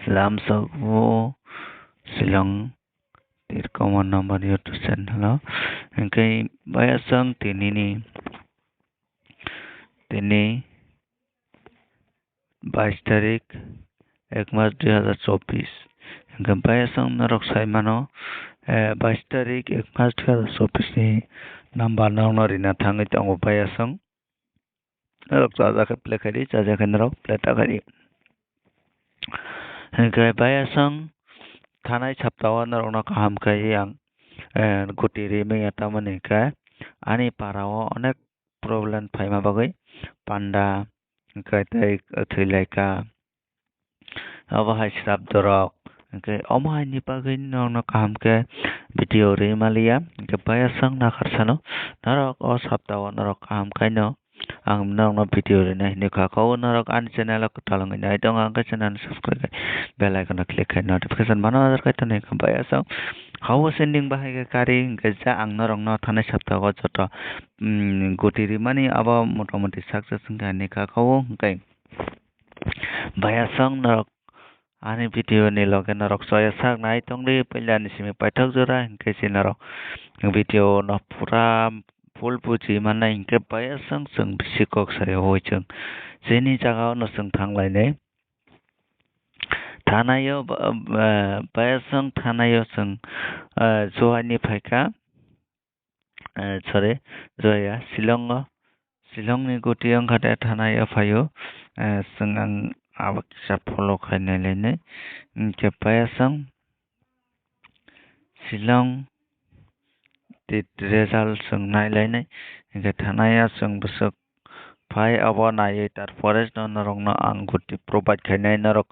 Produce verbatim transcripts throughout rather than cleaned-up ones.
Lamsok bo Shillong Tirkoma number YouTube channel o. Hingke bayasong tinini, tini bais tarik ek mas dui hazar chobbish. Hingke bayasong norok sai mano, eh, bais tarik ek mas dui hazar chobbish ni number norokno rina thangwi tongo bayasong. Norok chajakhe play khaidi, chajakhe norok play ta khaidi. Hingke bayasong thanai saptao norokno kaham khe ang, eh, guti rimaya tamoni hingke ani para o onek problem phaima bagwi panda hingke tei thwi laika. Obo hai srap dorok. Hingke omo hai ni bagwi norokno kaham khe video rwi maliya. Hingke bayasong nakhar sano norok o saptao norok kaham khaino ang norokno video rwna hinwi kha. Kho norok ani channel o kwtal wngwi nai tongo, hingke channel subscribe khai bell icon o click khai notification bano ajar khai tonwi kha. Bayasong house ending bahai khe kari hingke ja ang norokno thanai saptao joto, mm, guti rimani abo motamoti success wngkha hinwi kha. Kho hingke bayasong norok ani video ni loge norok soya sak nai tongdi, puila ni simi paithak jora hingke se norok video no pura full buji mannai hingke bayasong chwng bisi kok sayo hoi chwng chini jaga o no chwng thang lainai. Thanaio ba-, ba-, bayasong thanaio chwng, ah, Johaini phaikha. Eh, sorry, Joya, Shillong o, Shillong ni guti wngkha de thanai o phaio, eh, chwng ang abo kisa follow khai nai lainai, hingke payasong Shillong ti result chwng nai lainai, hingke thanai o chwng bwswk phai abo naiwi, tarpore no norokno ang guti provide khainai, norok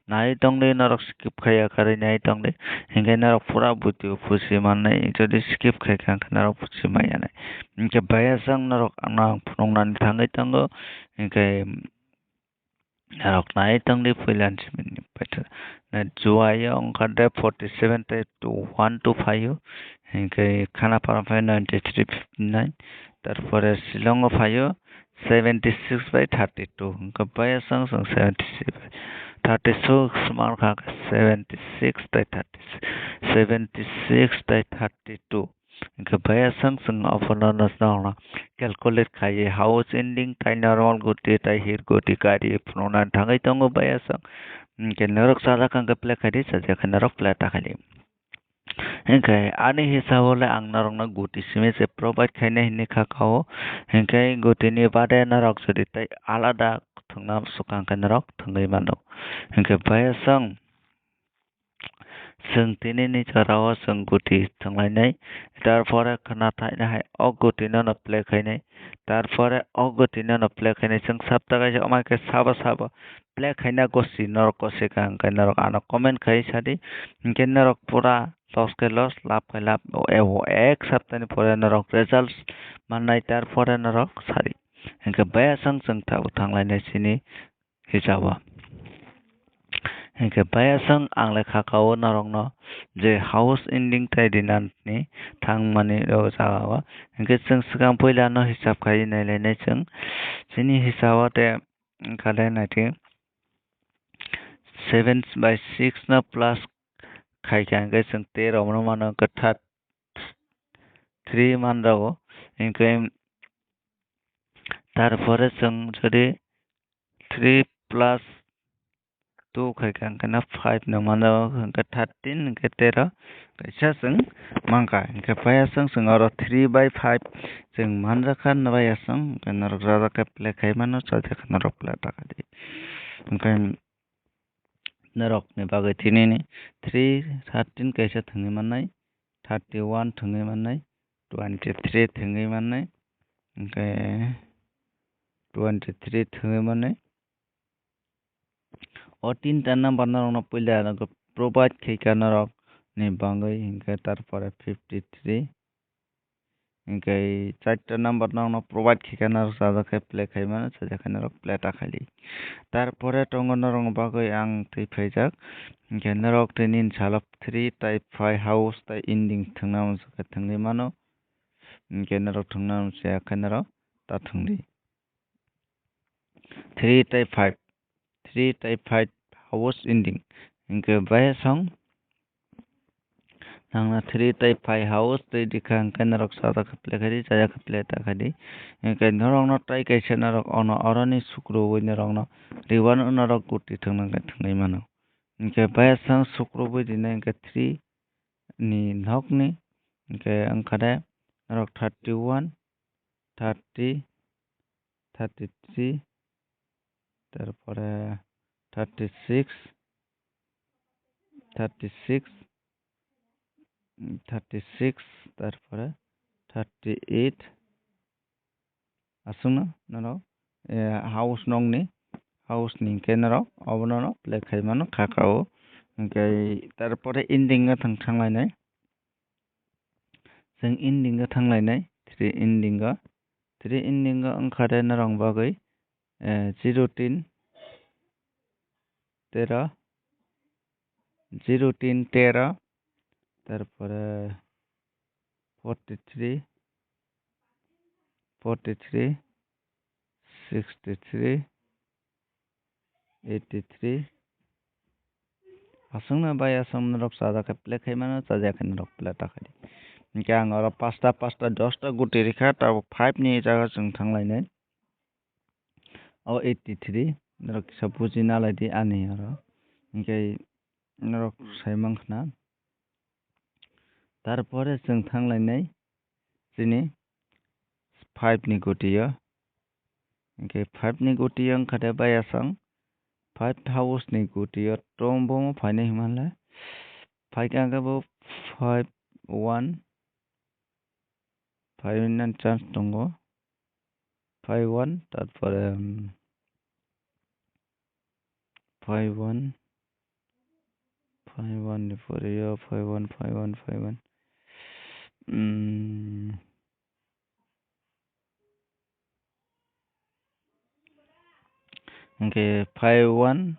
naiwi tongdi, norok skip khaiya karwi naiwi tongdi, hinkhe norok pura buti busi mannai, jodi skip khaikha hinkhe norok busi maiyanai. Hinkhe bayasang norok ano ang phunuknani thangwi tongo, hinkhe norok naiwi tongdi puilani simi paitha. Na Juaio wngkha de forty seven tei two one two phaio, hinkhe Khanapara phai ninety three fifty nine, tarpore Shillongo phaio, seventy six by thirty two, hingke bayasong chwng seventy six by thirty six mankha, seventy six tei thirty six, seventy six tei thirty two, hingke bayasong chwng abono no calculate khaiwi house ending tei normal guti tei hir guti kari phunukna thangwi tongo bayasong, hingke norok chajakha hingke play khaidi, chajakha norok play ta khaidi. Hinkhe ani hisabo le ang norokno guti simi se provide khainai hinwi kha kao. Hinkhe gutini bade norok jodi tei alada thwngna swkang khe norok thwngwi mano. Hinkhe bayasong chwng tinini jorao chwng guti thwnglainai. Tarpore khna thaina hai o gutino no play khainai. Tarpore o gutino no play khainai. Chwng sapta kaisa omo hai khe sabo sabo play khaina gosi norok gosi ka, hingkhe norok ano comment khai sadi, hingkhe norok pura loss khe loss, lab khe lab, o, e, o, ek saptani pore norok results mannai, tarpore norok sadi. Hingkhe bayasang chwng tabuk thanglainai chini hisabo. Hingkhe bayasang ang le kha kao norokno je house ending tai dinani thangmani o jaga o. Hingkhe chwng swkang puila no hisab khai nailainai chwng. Chini hisabo te wngkha de naithe seven by six no plus khaikha hingkhe chwng tero no mano hingkhe third three manjago, hingkhe tarpore chwng jodi three plus two khaikha hingkhe no five no manjago, hingkhe thirteen hingkhe tero kaisa chwng mankha, hingkhe payasang chwng oro three by five chwng manjakha, payasang hingkhe norok jajak khe play khai mano, chajakha norok play ta khaidi. Hingkhe norokni bagwi tinini three thirteen kaisa thwngwi mannai, thirty one thwngwi mannai, twenty three thwngwi mannai, hingkhe twenty three thwngwi mannai. O tinta number norokno puila provide khaikha norokni bagwi, hingkhe tarpore fifty three, hingkhe charta number norokno provide khaikha norok chajak khe play khai mano, chajakha norok play ta khaidi. Tarpore tongo norokni bagwi ang twi phaijak, hingkhe norok tini salo three tei five house tei ending thwngna muchungkha thwngwi mano, hingkhe norok thwngna muchungya khe norok ta thwngdi. Three tei five, three tei five house ending. Hinkhe bayasong nangna three tei five house tei rikha, hinkhe norok chajak khe play khaidi, chajak khe play ta khaidi. Hinkhe norokno tei kaisa norok ono oroni sukrubwi norokno riwano norok guti thwngna khe thwngwi mano. Hinkhe bayasong sukrubwi rinai hinkhe three ni nokni, hinkhe wngkha de norok thirty one, thirty, thirty three, tarpore thirty six, thirty six, thirty six, tarpore thirty eight. Aswkno norok, eh, house nokni, house ni hinkhe norok obono no play khaimano kha ka o. Hinkhe tarpore ending o thang thanglainai. Chwng ending o thanglainai, three ending o. Three ending o wngkha de norok bagwi, eh, zero tin, tero, zero tin tero, tarpore forty three, forty three, sixty three, eighty three. Aswkno bayasong norok chajak khe play khaimano, chajak khe norok play ta khaidi. Hinkhe ang oro pasta, pasta, dosta guti rikha, tabuk five ni jaga chwng thanglainai. O eighty three, norok kisa buji nalaidi ani oro. Hinkhe norok saimankha na. Tarpore chwng thanglainai chini five ni gutio. Hinkhe five ni gutio wngkha de bayasong five house ni gutio tongbomo phainai himanle. Phaikha khe bo five one, phainani chance tongo. Five one, tarpore, um, five one, five one ni pore yo, five one, five one, five one. Um, Hinkhe five one,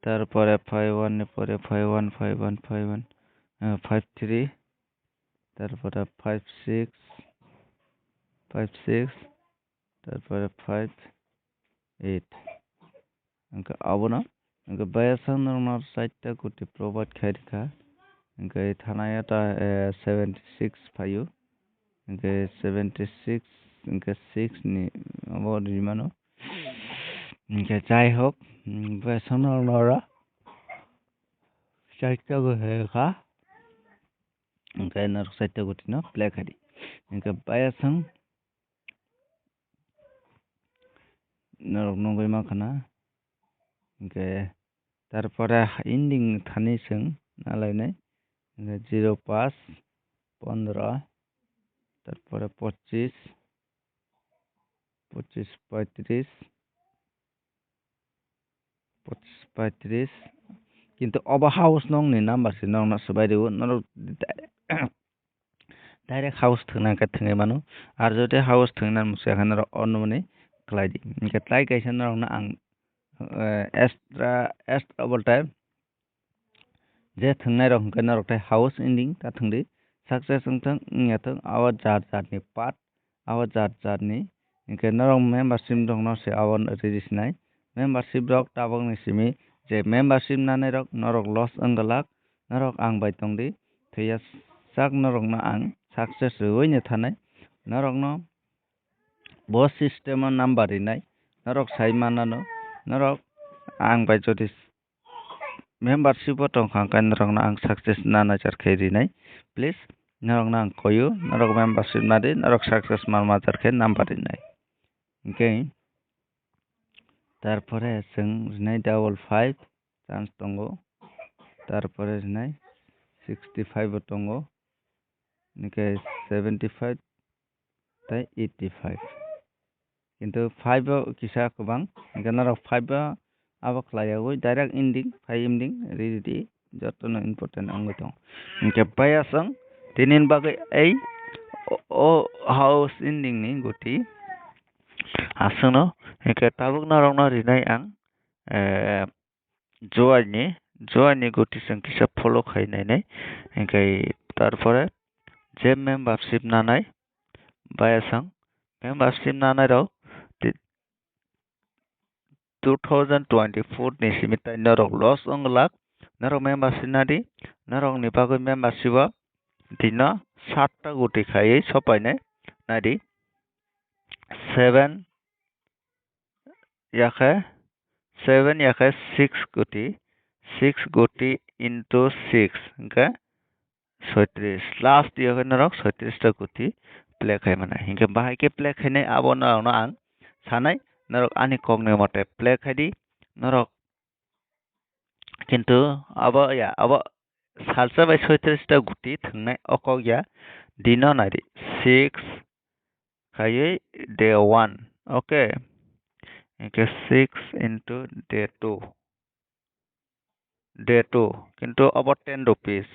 tarpore five one ni pore five one, five one, five one, eh, five three, tarpore five six, five six, tarpore five eight. Hinkhe abono, hinkhe bayasang norokno chaita guti provide khai rikha. Hinkhe thanaya ta, eh, seventy six phaio. Hinkhe seventy six, hinkhe six ni obo rimano. Hinkhe jai hok, mm, bayasang norokno oro chaita guti kha. Hinkhe norok chaita gutino play khai di. Hinkhe bayasang norok nugwi mankha na. Hinkhe tarpore ending thani chwng nalainai. Hinkhe zero paanch, pondro, tarpore pochis, pochis paitris, pochis paitris. Kintu obo house nokni number se norokno swbai rwo, norok direct house thwngna khe thwngwi mano. Ar jodi house thwngna muchung khe norok ono mani khlai di. Hinkhe tei kaisa norokno ang, eh, extra, extra overtime je thwngnai rok hinkhe norok tei house ending ta thwng di. Success wngthang wngya thang, abo jar jar ni part, abo jar jar ni. Hinkhe norok membership rok no se abo release nai. Membership rok tabok ni simi je membership nanai rok norok loss wng glak, norok ang bai tong di. Thwiya sak norok no ang success rwui ni thanai. Norok no bo system o number rinai. Norok sai manano, norok ang bai jodi membership o tongkha, hwnkhe norokno ang success na naisar khe rinai. Please, norokno ang koyo, norok membership na di, norok success ma naisar khe number rinai. Hinkhe tarpore chwng rinai double five chance tongo, tarpore rinai sixty five bo tongo, hinkhe seventy five tei eighty five. Kintu five o kisa kwbang, hinkhe norok five o abo khlaiyawi direct ending, five ending ridi, jotono important wngwi tongo. Hinkhe bayasong tini bagwi ei o, o house ending ni guti aswkno, hinkhe tabuk norokno rinai ang, eh, Juaini, juaini guti chwng kisa follow khai nainai. Hinkhe tarpore je membership nanai, bayasang membership nanai rok ti-, two thousand twenty-four ni simi tai norok loss wng glak, Norok membership nadi, norokni bagwi membership o dino satta guti khaiwi sopainai nadi. Seven yakhe, seven yakhe six guti, six guti into six hwnkhe soitris. Last yakhe norok soitris ta guti play khai mannai. Hinkhe bahai khe play khainai abo norokno ang sanai, norok ani kokni mote play khaidi, norok kintu abo ya, abo salsa bai soitris ta guti thangnai o kok ya, dino naidi six khaiwi day one, okay, hinkhe six into day two, day two, kintu obo ten rupees,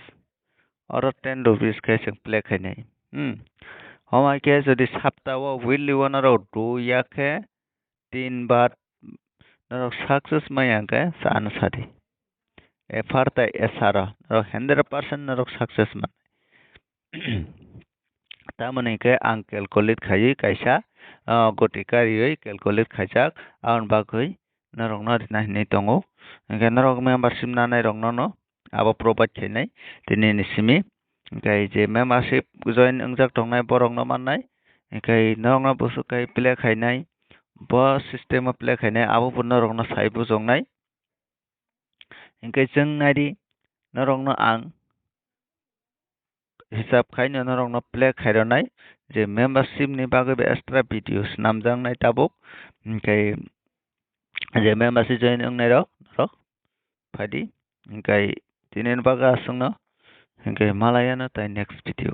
oro ten rupees khe chwng play khainai. Hmm. Homai khe jodi sapta o weekly o norok dui ya khe tin bar norok success maya khe chana sadi. Ephar tai esaro norok hundred percent norok success man. Tamoni khe ang calculate khaiwi kaisa, ah, goti kariwi calculate khaijak, aboni bagwi norokno rina hinwi tongo. Hinkhe norok membership nanai rokno no abo provide khainai tini ni simi. Hinkhe je membership join wngjak tongnai borokno mannai. Hinkhe norokno bwswk khai play khainai, bo system o play khainai abo bo norokno sai bujoknai. Hinkhe chwng naidi, norokno ang hisab khaino norokno play khairwnai je membership ni bagwi bo extra video swnamjaknai tabuk. Hinkhe je membership join wngnai rok, norok phaidi. Hinkhe tini ni bagwi aswkno, hinkhe malayano tai next video.